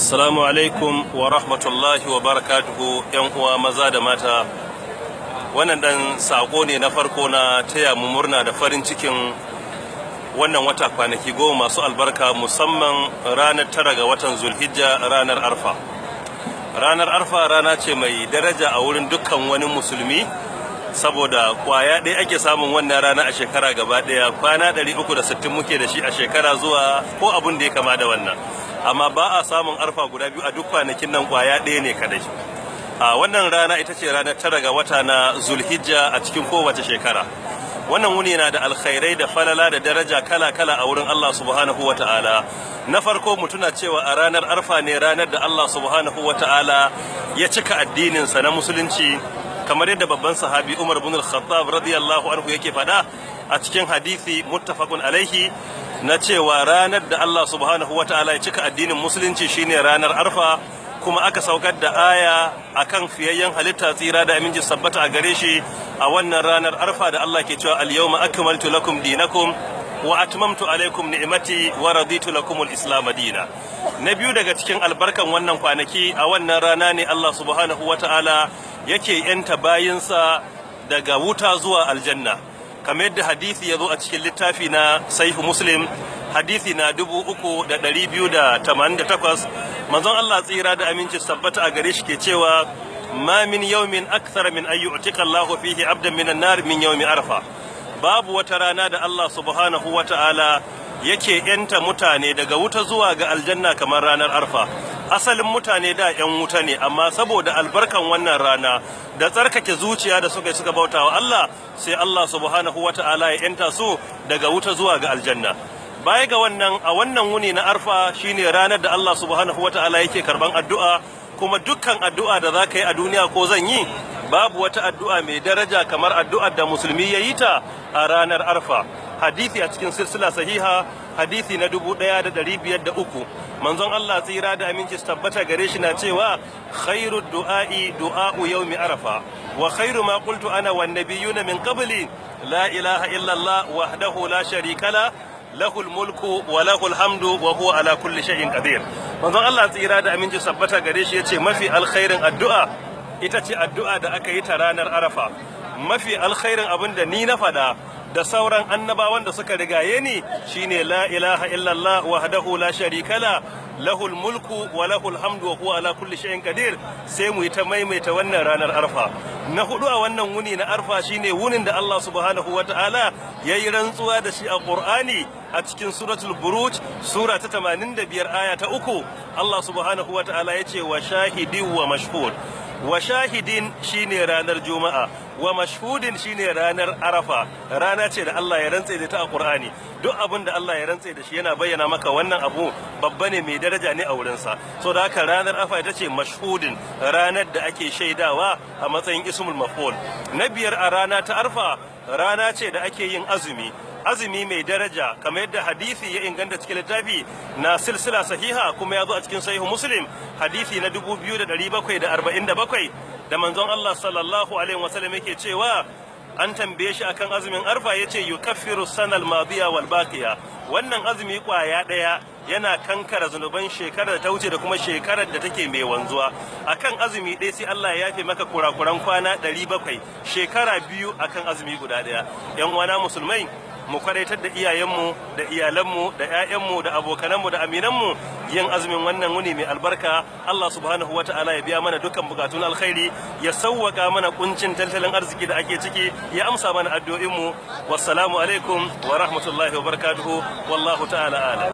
Assalamu alaikum wa rahmatullahi wa barakatuhu, 'yan uwa maza da mata. Wannan dan sako ne na farko na taya mu murna da farin cikin wannan wata, kwanaki 10 masu albarka, musamman ranar 9 ga watan Zulhijja, ranar Arfa. Ranar Arfa rana ce mai daraja a wurin dukkan wani musulmi, saboda kwaya ɗaya ake samun wannan rana a shekara gaba ɗaya. Kwana 360 muke da shi a shekara zuwa ko abun da ya kama da wannan, amma ba a samun Arfa guda biyu a duk kwanakin nan, kwaya ɗaya ne kadai. A wannan rana ita ce ranar 9 ga wata na Zulhijja a cikin kowace shekara. Wannan wuni na da alkhairai da falala da daraja kala-kala a wurin Allah subhanahu wa ta'ala. Na farko, mu tuna cewa a ranar Arfa ne ranar da Allah subhanahu wa ta'ala ya cika addininsa na musulunci, kamar yadda babban sahabi Umar bin al-Khattab radiyallahu anhu yake faɗa a cikin hadisi muttafaqun alaihi, na cewa ranar da Allah subhanahu wa ta'ala ya cika addinin musulunci shine ranar Arfa, kuma aka saukar da aya akan fiyayyen halitta, tsira da aminci sabbata a gare shi, a wannan ranar Arfa, da Allah ke cewa: "Al-yawma akmaltu lakum dinakum wa atmamtu alaikum ni'mati wa raditu lakum al-islam dina." Na biyu daga cikin albarkan wannan kwanaki, a wannan rana ne Allah subhanahu wata'ala yake yanta bayinsa daga wuta zuwa aljanna, kamar yadda hadisi ya zo a cikin littafi na Sahihu Muslim, hadisi na 3288. Manzon Allah, tsira da aminci sabbata a gare shi, ke cewa: "Ma min yawmin akthara min an yu'tika Allahu fihi 'abdan minan nar min yawmi Arfa." Babu wata rana da Allah subhanahu wata'ala yake yanta mutane daga wuta zuwa ga aljanna kamar ranar Arfa. Asalin mutane da 'yan wuta ne, amma saboda albarkan wannan rana da tsarkake zuciya da suka yi suka bauta wa Allah, sai Allah subhanahu wata'ala ya yanta su daga wuta zuwa ga aljanna. Baya ga wannan, a wannan wuni na Arfa shine ranar da Allah subhanahu wata'ala yake karban addu'a, kuma dukkan addu'a da za ka yi a duniya ko zan yi, babu wata addu'a mai daraja kamar addu'ar da musulmi ya yi ta a ranar Arfa. Hadisi a cikin silsila sahiha, hadisi na 1503, manzon Allah, tsira da aminci su tabbata gare shi, na cewa: "Khairu du'a'i du'a'u yawmi Arafa, wa khairu ma qultu ana wan nabiyyuna min qabli, la ilaha illa Allah wahdahu la sharika la, lahul mulku wa lahul hamdu wa huwa ala kulli shay'in qadir." Manzon Allah, tsira da aminci sabbata gare shi, yace mafi alkhairin addu'a ita ce addu'a da aka yi ta ranar Arafa. Mafi alkhairin abin da ni na faɗa da sauran annabawan da suka rigaye ni shine la ilaha illallah wahdahu la sharika la, lahul mulku wa lahul hamdu wa huwa ala kulli shay'in qadir. Sai mu yi ta maimaita wannan ranar Arfa. Na hudu, a wannan wuni na Arfa shine wunin da Allah subhanahu wata'ala yayi rantsuwa da shi a Qur'ani, a cikin suratul Buruj, sura ta 85, aya ta 3. Allah subhanahu wata'ala yace: "Wa shahidin wa mashhud." Wa shahidin shine ranar Juma'a, wa mashhudin shine ranar Arafa. Rana ce da Allah ya rantse da ta a Qur'ani. Duk abin da Allah ya rantse da shi yana bayyana maka wannan abu babba ne, mai daraja ne a wurinsa. So da haka ranar Arafa ita ce mashhudin, ranar da ake shaidawa a matsayin ismul maf'ul. Na biyar, a rana ta Arfa rana ce da ake yin azumi, azumi mai daraja, kamar yadda hadisi ya inganta cikin littafi na silsila sahiha, kuma ya zo a cikin Sahihu Muslim, hadisi na 2747, da manzon Allah sallallahu alaihi wasallam yake cewa, an tambaye shi akan azumin Arfa, yace: "Yukaffiru sanal madiya wal baqiya." Wannan azumi kwaya daya yana kankara zunuban shekarar da ta wuce da kuma shekarar da take mai wanzuwa. Akan azumi ɗaya sai Allah ya yafe maka kurakuran kwana 700, shekara 2, akan azumi guda ɗaya. Yan uwana musulmai, mu kwadaitar da iyayenmu da iyalanmu da 'ya'yanmu da abokananmu da aminanmu yin azumin wannan wuni mai albarka. Allah subhanahu wata'ala ya biya mana dukkan bukatun alkhairi, ya sauwaka mana kuncin tattalin arziki da ake ciki, ya amsa mana addu'o'inmu. Wassalamu alaikum wa rahmatullahi wa barakatuhu, wallahu ta'ala a'lam.